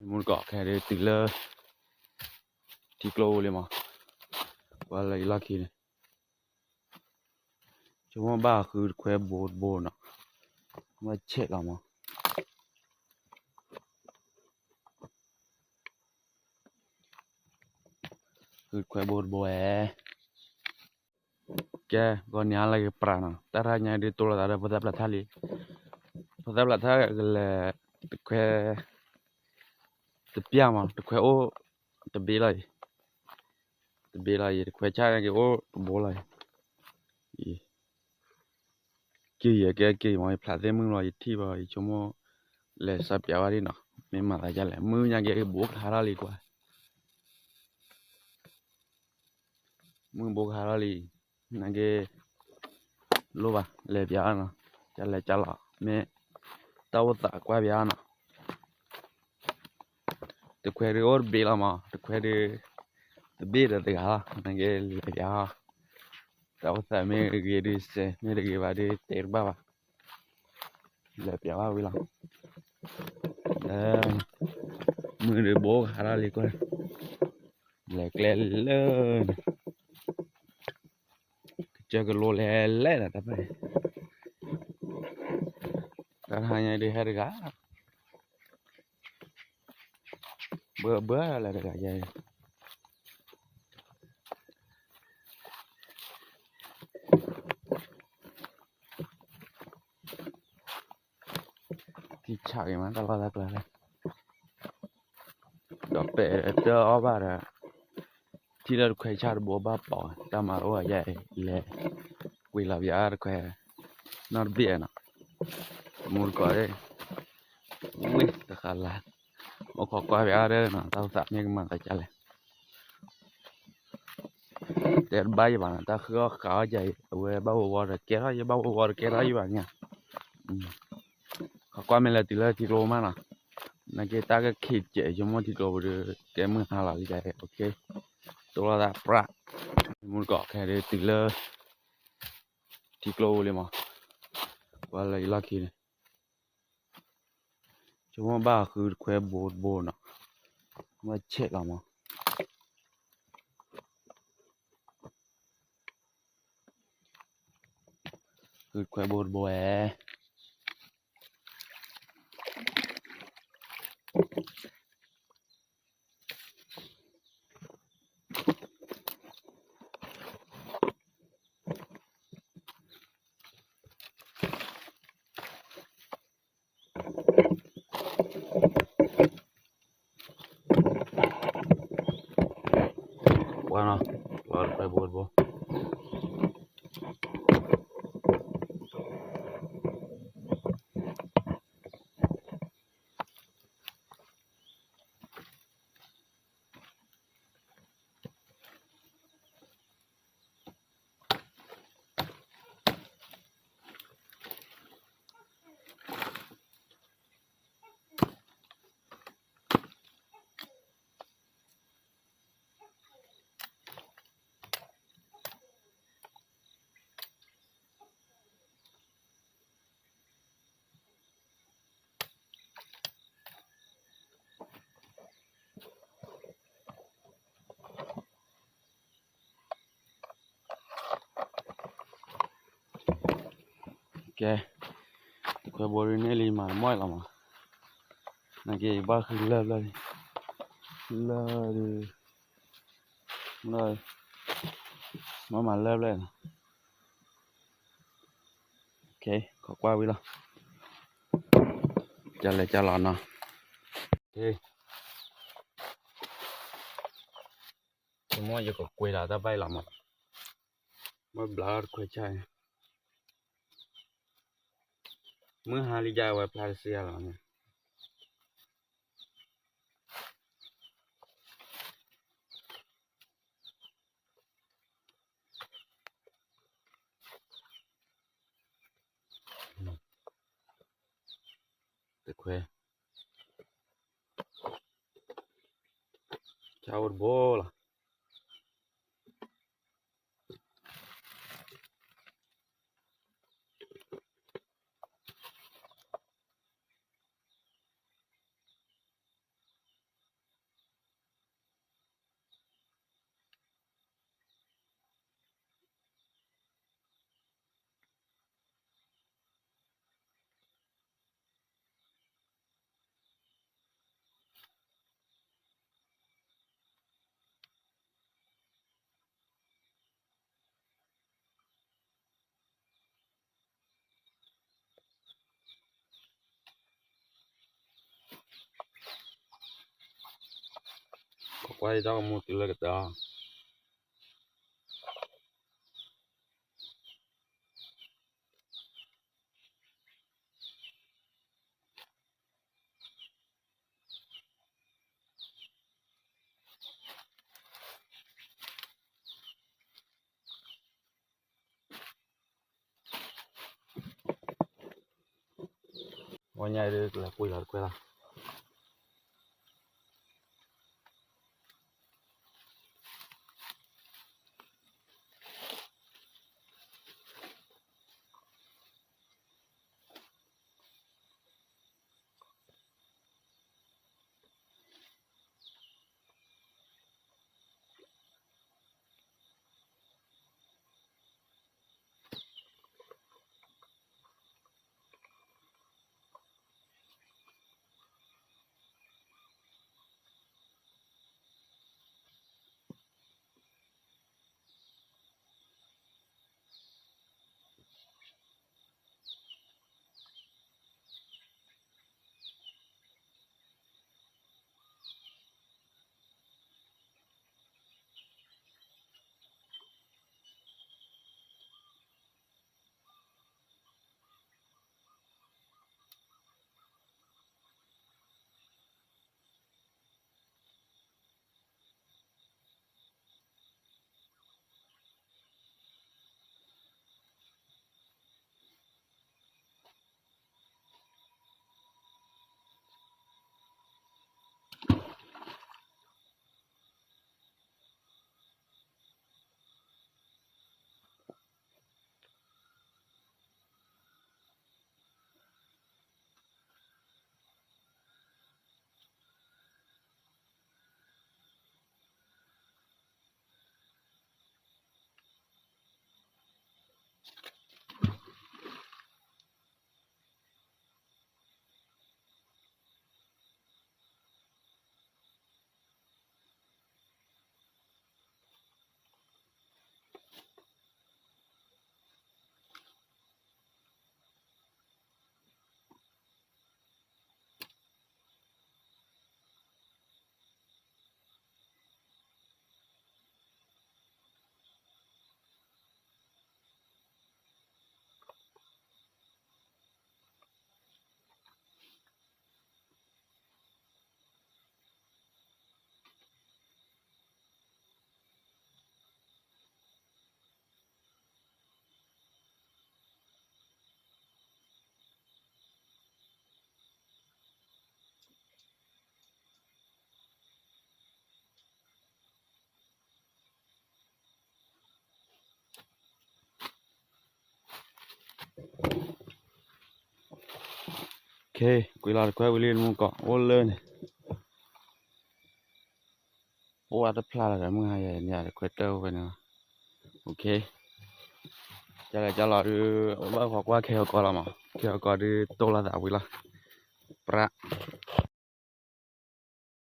မူတကိးခဲဒုးတုၤလၢ ထံကျိလံမး, ပှၤလၢယလီၢ်ခံန့ၣ် ဆိကမိၣ်ဘၣ်ဃုတခွဲဘိတဘိနီၤ, ဘၣ်ဆဲးလီၤမး, ဃုတခွဲဘိတဘိဝဲ ကဲ ဂီၤနံၤအါလၢကပြးနီၤ, တၢ်တဟါညါဒုးတိၢ်လိာ်သးဒီးဖိသၣ်ပျၢၤထါလံ, ဖိသၣ်ပျၢၤထါကလဲၤ တခွဲ တပျၢ်မး တခွဲအိၣ် တဘ့ၣ်လီၤအံၤ, တဘ့ၣ်လီၤအံၤ တခွဲဆၣ်က့ၤအိၣ်တဘိလီၤအံၤ, က့ၤယဲကဲက့ၤမး ယဖျးသ့ၣ်မုၢ်လီၤ ယထံၣ်ဘၣ် ယဆိကမိၣ် လဲၤစးပျးဝဲဒၣ်နီၤ, မ့ၢ်မၤသးဒ်လဲၣ် မုၢ်ညါက့ၤဘိကဟးထီၣ်လံကွၢ် မုၢ်ဘိကဟးထီၣ်လံ, နာ်က့ လိၣ်ဘၣ် လဲၤပျးအီၤနီၤ, ကလဲၤကလီၤ မ့ၢ် တၢ်အိၣ်သးကွၢ်ပျးအီၤနီၤ, တခွဲဒုးအိၣ်တဘ့ၣ်လီၤမး တခွဲဒုး တဘ့ၣ်ဒီးတဂၤလီၤ နာ်က့လဲၤပျးအီၤ, တၢ်အိၣ်သးမ့ၢ်ဂ့ၤဒုးစဲး မ့ၢ်တဂ့ၤဘၣ်ဒုး တဲတဘၣ်ဘၣ်, လဲၤပျးဘၣ်ဝံၤလီၤ, မုၢ်ဒုးဘိကဟးထီၣ်လံကွၢ်, လဲၤကျဲလၢ ကစၢၢ်ကလိလဲၤလဲၣ်ဒီးတၢ်ဖဲန့ၣ်, တၢ်တဟါညါဒုးဟဲတဂၤ, ဘၢဘၢလၢတဂၤယဲ ထံဆးက့ၤမး တၢ်လီၢ်တၢ်ကျဲလၢ ဒီးပဲာ်တအီၣ်ဘၣ်ဒီး ထံလၢတခွဲဆၣ်တဘိဘၣ်ပိာ် တၢ်မၤတအိၣ်ယဲအံၤ လဲၤကွံာ်လီၤပျးတခွဲ နီတဘ့ၣ်နီၤ, မူတကိး ဝ့ၢ်တဃာ်လၢ် မ့ၢ်ခိးကွၢ်ပျးအီၤဒီးနီၤ တၢ်အိၣ်သးမ့ၢ်ကမၤသးဒ်လဲၣ် တဲတဘၣ်ယဘၣ်နီၤ တၢ်ဃုအီၣ်ဃးအီၣ်ယၤအံၤ အဝဲဘၣ်ဝီဝီဒီးကဲထီၣ်ယ ဘၣ်ဝီဝီဒီးကဲထီၣ်ယဘၣ်ညါ, ခိးကွၢ်မ့ၢ်လဲၤတုၤလၢထံကျိမးနီၤ, နာ်က့တၢ်ကခံးစဲး ယဆိကမိၣ်ထံကျိပူၤဒီး ကဲမုၢ်ဟါလီၤလံယၤ တိၢ်လိာ်သးပြး, မူတကိးခဲဒုးတုၤလၢ ထံကျိပူၤလံမး, ပှၤလၢယလီၢ်ခံန့ၣ် ဆိကမိၣ်ဘၣ်ဃုတခွဲဘိတဘိနီၤ, ဘၣ်ဆဲးလီၤမး, ဃုတခွဲဘိတဘိဝဲ ပှၤနီၤ ပှၤတခွဲဘိတဘိ ကဲ, တခွဲဘိဒုန့ၢ်လံမး မီၢ်လီၤမး, နာ်က့ဘၣ်ဃုလၢၢ်ဖျၢၣ်န့ၣ်, လၢၢ်ဒုး, မ့ၢ်မၤလၢၢ်ဖျၢၣ်န့ၣ်, ခိးကွၢ်ဝံၤလီၤ, ကလဲၤကလီၤနီၤ, မ့ၢ်ယကကွဲးလီၤ တၢ်ဘၣ်အံၤလီၤမး, မ့ၢ်ဘျးတခွဲဆၣ်, မုၢ်ဟါလံယါဝဲဖျါတစ့လီၤန့ၣ် တခွဲ, ဆၣ်အိၣ်တဘိလီၤ. ကွၢ်ယတၢ်ဂီၤမူတုၤလၢကတၢၢ်. ဝဲညါဒုး ကလဲၤကွံာ်လီၤတခွဲလီၤ. ကွံာ်လီၤတခွဲဝံၤလံ မူကီးအိၣ်လၢန့ၣ်, အိၣ်ဝဲတဖျါလၢၤဒီး မုၢ်ဟါယဲန့ၣ် တခွဲတၢၢ်အိၣ်ဖဲန့ၣ်လီၤ. ကလဲၤကလီၤဒုး အိၣ်ဘၣ်ဃီကွၢ်ခဲအကီလီၤမး, ခဲအကီဒုးတိၢ်လီၤသးဝံၤလီၤ, ပြး